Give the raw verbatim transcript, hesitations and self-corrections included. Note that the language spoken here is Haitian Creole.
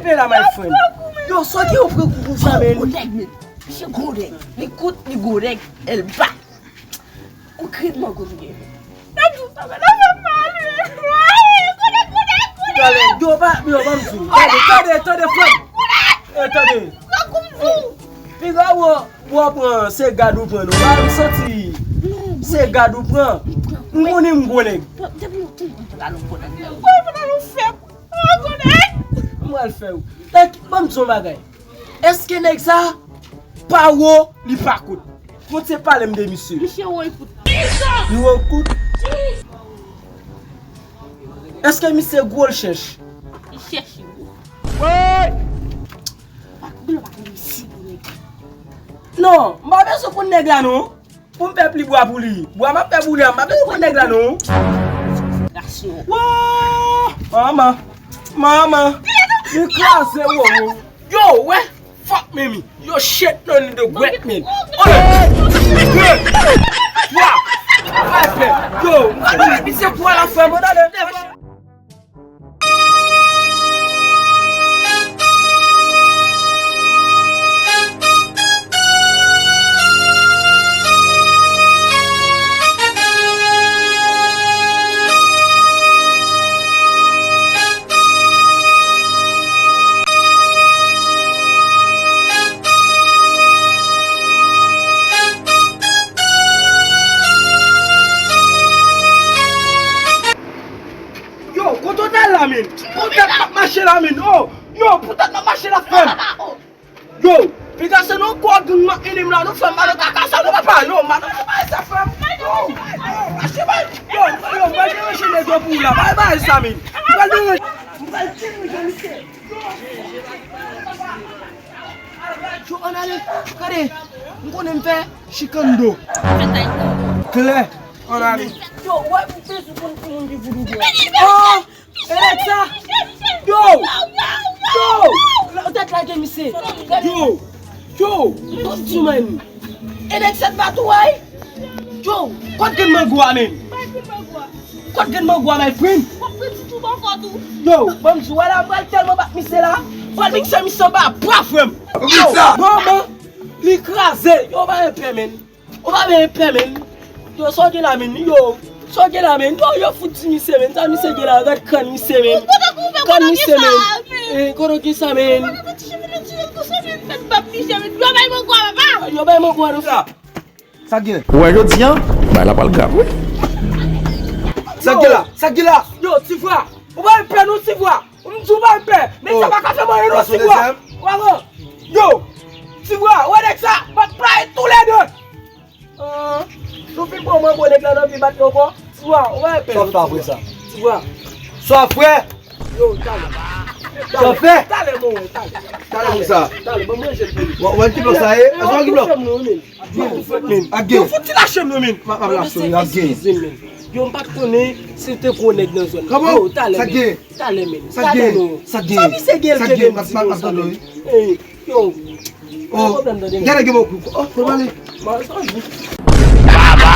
Pe la, my friend. Yo, sa ki yo pran kou konsa, men? Gwo nèg, men. Misye gwo nèg. Li kout, li gwo nèg. El ba. Ou kredman kout li ye. N ap di w sa, men n ap fè m mal, wi. Ay, gwo nèg, gwo nèg, gwo nèg. Talè, yo pa, yo pa m sou. Tande, tande, tande, frè m. Eh, tande. Pran kou m sou. Piga w, w ap pran, se gad ou pran, non. Pa m santi. Se gad ou pran. M konnen m gwo nèg. Depi nou tou, m pral ou gwo nèg. Mwen pral ou fè. Mwen pral fè w. Like, ban m di yon bagay. Èske nèg sa pa wo, li pa kout? Mwen se pale m de misye. Misye wo, li kout. Li wo, li kout? Èske misye gwo, l chèch? Li chèch, li gwo. Non, m pa bezwen konn nèg la, non. Pou m fè pli bwa pou li. Bwa m ap fè pou li a, m pa bezwen konn nèg la, non. Woo! Manman! Manman! Li kraze, wo, wo. Yo, wè! Fuck Mimi! Yo, shit, non, li de gwèt, men. Oye! De! Twa! Fè, fè! Yo! M pa konn misye kwa la fè, mwen, ale! Yo, kote w t al la, men? Poutèt m ap mache la, men. Oh, yo, poutèt m ap mache la, frè m. Yo, piga se nou kò gang m ap mennen m la, nou fè m mal kaka sa, nou papa, yo, madanm, nou pa sa, frè m. Yo, mache, bay. Yo, yo, m pral deranje nèg yo pou ou la, bay, bay sa, men. M pral deranje, m pral deranje misye. Yo, ann ale. Gade, m konnen m fè chikando. Klè, ann ale. Yo, wè, m bezwen konn ki moun ki voodoo bò. Oh, Eletsa! Yo! Yo! Ou tèt lage misye. Yo! Yo! Yo, di man. Eletsa pa tou, ay. Yo! Kot gen mango a, men? Kot gen mango a, my friend? W ap pran ti twoup ankò tou. Yo, ban m di w, wè la, m pral tèlman bat misye la. Fò l mikse misye anba bra, frè m. Yo, manman, li kraze. Yo, pa gen pè, men. Ou pa gen pè, men. Yo, sa w gen la, men. Yo, sa w gen la, men. Yo, yo fout di misye, men. Sa misye gen la, gad kran misye, men. Kran misye, men. Eh, kote w gen sa, men? Yo bay mango a, papa. Yo bay mango a, non, frè. Sa gen? Ou wè jodi a, bagay la pral grav, wi. Sa gen la? Sa gen la? Yo, ti frè, ou pa pè non, ti frè. M di w pa pè. Nèg sa pa ka fè m anyen non, ti frè. Ou pa wè? Yo, ti frè, wè nèg sa, m ap playe toulède. Ah, nou fin pran mango nèg la nan pi bat yo ankò. Ti frè, ou pa pè non, ti frè. Ti frè. Sa frè? Yo, talè. Sa fè? Talè, mon, talè. Talè, mon sa. Talè, ban m ranje l pou li. Wè, wè ki blòk sa ye? Èske w ki blòk? Yo, fout ti lache m non, men. M ap lache w, ap gen. Eskize, men. Yo, m pa t konnen si te gwo nèg nan zòn nan. Yo, talè, men. Talè, men. Talè, non. Sa misye gen l ke gen m di non, sa, men. Ey, yo. Oh, gade gen bon kou. Oh, fò pale. Baba.